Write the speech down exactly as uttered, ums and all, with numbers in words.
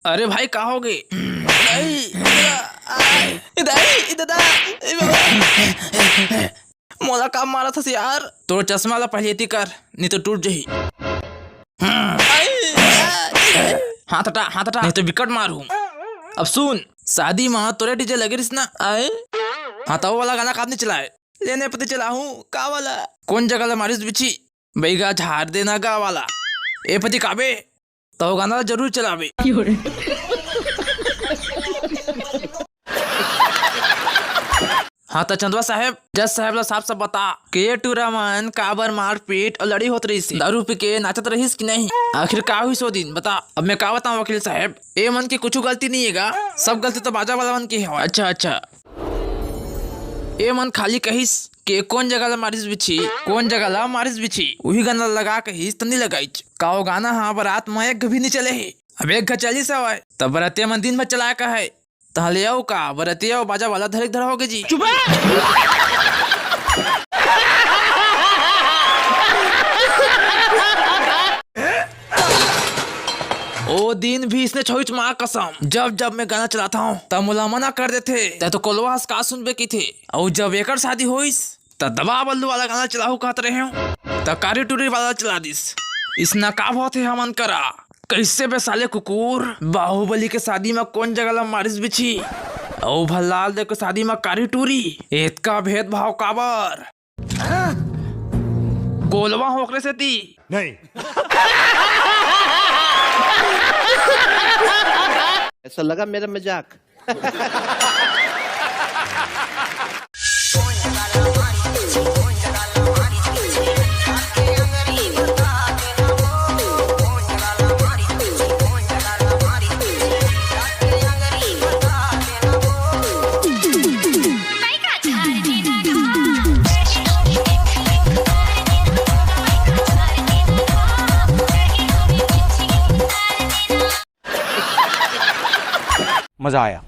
अरे भाई, का हो गे? दाई, दाई, दाई, दादा, ए बाबा। मोला का मारत हस यार? तोर चश्मा ला पहले एती कर, नहीं तो टूट जही। हाथ हटा, हाथ हटा, नहीं तो बिकट मारू। अब सुन, शादी मा तोरे DJ लगे रिस ना, आए? हाँ, तो वो वाला गाना काबर नहीं चलाए? लेने पति चलाहूँ, का वाला? कोन जगह ला मारिस बिछी? बैगा झार देना गा वाला। ए पति काबे? तो वो गाना ला जरूर चलाबे। हाँ, त चंदवा साहेब, जज साहेब ला साफ साफ बता के ये टूरा मन काबर मारपीट अउ लड़ई होत रहिस हे? दारू पी के नाचत रहिस कि नहीं? आखिर का हुई सो दिन? बता। अब मैं का बताऊं वकील साहेब, ए मन के कुछ गलती नहीं हे गा, सब गलती तो बाजा वाला मन के हवय। अच्छा, अच्छा। ए मन खाली कहिस के कोन जगह ला मारिस बिछी, कोन जगह ला मारिस बिछी, उही गाना लगा कहिस त नहीं लगाइच। का वो गाना हा बरात में एक भी नहीं चले हे? अब एक घर चलिस हवय, तब बरातिया मन दिन भर चलाए का है। तहाँ ले आओ का, बरतिया अउ बाजा वाला धरे के धरा होगे जी। चुप! ओ दिन भी इसने छोइच माँ कसम, जब जब मैं गाना चलाता हूँ, तब मोला मना कर देथे। तै तो कोलवा हस का सुनबे की थे। अउ जब एकर शादी होइस, त दबा बल्लू वाला गाना चलाहू कहत रहे हूँ, त कारी टूरी वाला चला दिस। इसना का बात है हमन करा? कैसे बे साले कुकुर, बाहुबली के शादी में कोन जगह ला मारिस बिछी, अउ भल्लाल देव के शादी में कारी टूरी, इतका भेदभाव काबर? कोलवा होकरे सेती। नहीं। ऐसा लगा मेरा मजाक। मजा आया।